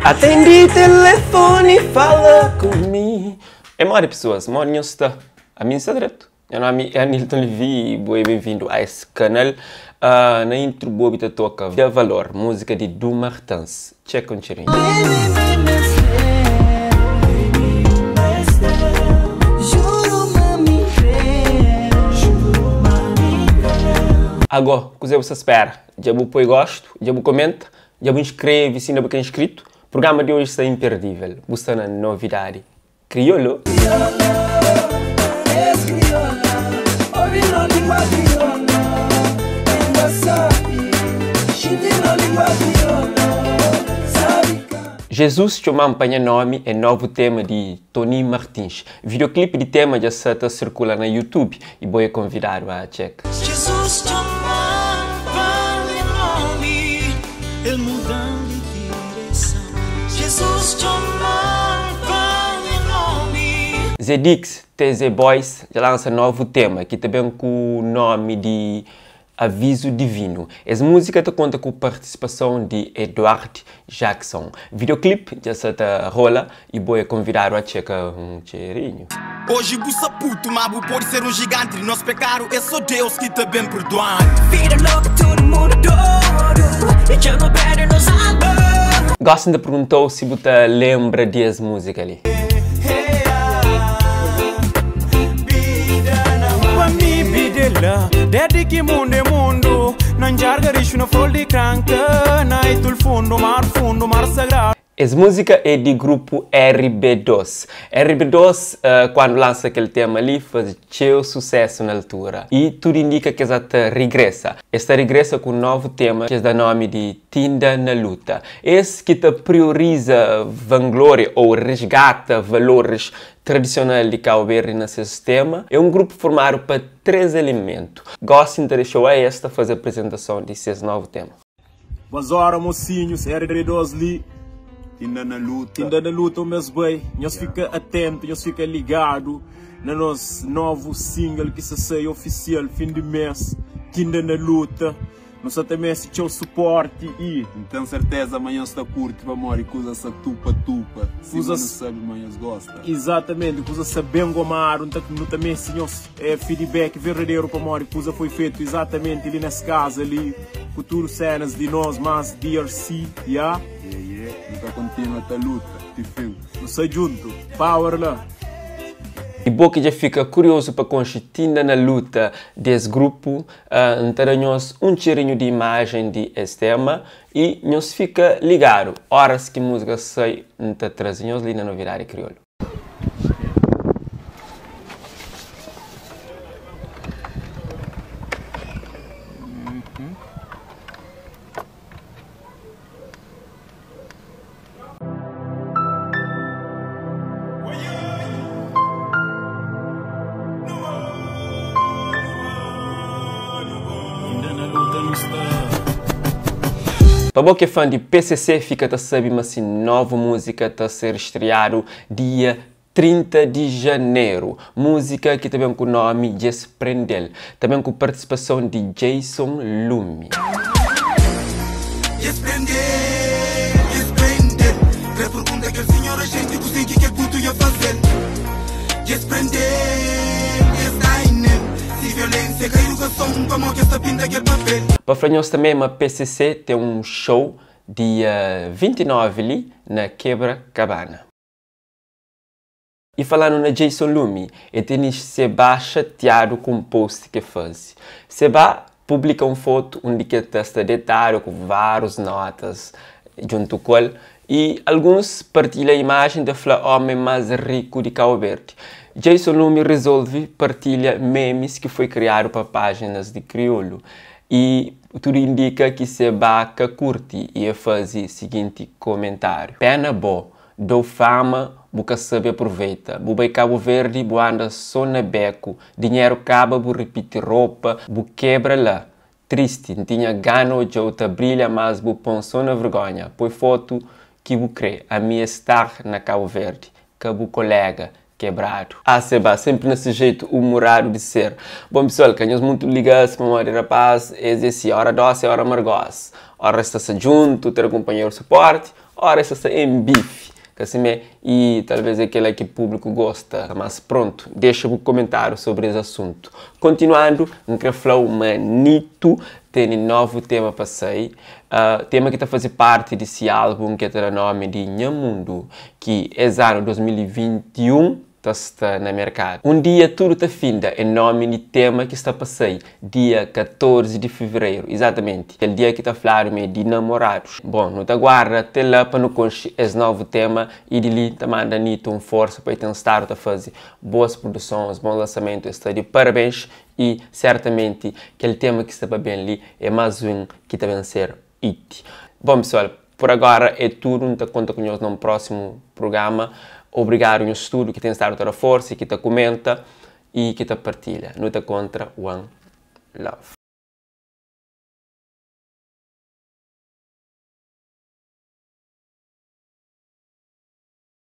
Atendi telefoni fala ku mi. É modi pessoas, modi nhos sta? Ami N sta dretu. Nha nomi é Anilton Levy e bo é benvindu a es kanal. Na intro bu obi ta toka Da Valor, múzika di Du Martins. Txeka un txerinhu. Ago, kuzê bu sta spera? Dja bu poi gostu? Dja bu komenta? Dja bu inskreve si inda bu ka inskritu? Prugrama di oji sta imperdível. Bu sta na Novidadi Kriolu. Jesus txoma-m pa nha nomi é novu tema di Tony Martins. Videoclip di tema dja sa ta sirkula na YouTube y bo é konvidadu a txeka. Jesus txoma-m pa nha nomi, el muda-m di direson. Jesus txoma-m pa nha nomi. Zé Dix, TZ Boys dja lansa novu tema ki ta ben ku nomi di Avizu Divinu. Es múzika ta konta ku partisipason di Eduard Jackson. Videoclip dja sa ta rola y bo é konvidadu a txeka un txerinhu. Oji bu sa putu, ma bu podi ser un jiganti di nos pekadu é so Deus ki ta ben perduanu. Vida loka tudu mundu dodu E dja nu perde nos alma. Gosi N ta pergunta-u si bu ta lenbra di es múzika li. Pa mi bida é la Desdi ki mundu é mundu Na njarga rixu na flor di kranka Na itul fundu mar fundu mar sagradu. Es múzika é di grupu RB2. RB2 kuandu lansa kel tema li faze txeu susésu na altura y tudu indika ki es a ta rigresa. Es ta rigresa ku un novu tema ki es da nomi di Tinda na Luta. Es ki ta prioriza vanglória ou resgata valoris tradisional di Kau Berdi na ses tema. É un grupu formadu pa 3 elementu. Gosi N ta dexa-u a es ta faze aprizentason di ses novu tema. Bons ora mocinhos, RD2 li. Tinda na luta. Tinda na luta un bes bai. Nhos fika atentu, nhos fika ligadu na nos novu single ki sta sai ofisial fin di mes. Tinda na luta. Nu sa ta meste txeu suporti i. N ten serteza ma nhos ta kurti pamodi kuza sa tupa tupa, sima nu sabe ma nhos gosta. Izatamenti, kuza sa ben gomadu, nu ta meste nhos feedback verdaderu pamodi kuza foi fetu izatamenti li nes kaza li ku tudu senas di nos mas DRC, ya. Ye ye, nu ta kontinua ta luta ti fin. Nu sa djuntu, power la! I bo ki dja fika kuriozu pa konxe Tinda na Luta des grupu, N ta da nhos un txerinhu di imajen di es tema y nhos fika ligadu, óras ki múzika sai N ta traze nhos li na Novidadi Kriolu. Pa bo ki é fã di PCC fika ta sabe ma si novu múzika ta ser estreadu dia 30 di janeru. Múzika ki ta ben ku nomi Djes Prendel. Ta ben ku partisipason di Jason Lumi. Djes prendel, djes prendel Kre pergunta kel sinhor agente kuzê ki kel putu ia fazel Djes prendel, djes dai nel Si violensia ka idukason pamó kes ta pinta kel papel. Pa fla nhos tanbê ma PCC ten un show dia 29 li na Kebra Kabana. E falanu na Jason Lumi, e teni Seba xatiadu ku un post ke fazi. Seba publika un fotu undi ke ta sta detadu ku varus notas djuntu ku el y alguns partilha imajen ta fla homi mas riku di Kau Berdi. Jason Lumi rizolvi partilha memes ki foi kriadu pa pajinas di kriolu y tudu indika ki Seba ka kurti y e fazi siginti komentariu, Pena bo, Dou fama bu ka sabe aproveita Bu bai Cabo Verde bu anda so na beco Dinheiro caba bu ripiti ropa bu kebra la Triste ntinha gana odjau ta brilha mas bu pon so na vergonha Poi foto ki bu kre ami é star na Cabo Verde Ka bu colega kebradu. Ah seba, sempre na se jeito humorado de ser. Bom pessoal, ka nhos mutu liga-s pamodi rapaz es é si, ora doce ora amargos. Ora es ta sta djuntu, ta da kunpanheru suporti. Ora es sta em beef, ka simé? E talvez é kela ki públiku gosta. Mas prontu, dexa bu komentáriu sobri es asuntu. Kontinuandu, N kre fla-u ma Nito tene novu tema pa sai, tema ki ta faze parti di si álbum ki el ta da nomi di Nha Mundu, ki es anu 2021 ta sta na merkadu. Un dia tudu ta finda é nomi di tema ki sta pa sai dia 14 di fevereiru, izatamenti kel dia ki ta fladu ma é di namoradus. Bon, nu ta guarda te la pa nu konxe es novu tema y di li ta manda Nito un forsa pa el ten stadu ta faze boas produsons, bons lansamentu, el sta di parabens y sertamenti kel tema ki sta pa ben li é más un ki ta ben ser hit. Bon pesoal, por agora é tudu, N ta konta ku nhos na un prósimu prugrama. Obrigadu nhos tudu ki ten stadu ta da forsa y ki ta kumenta y ki ta partilha. Nu ta kontra. One love.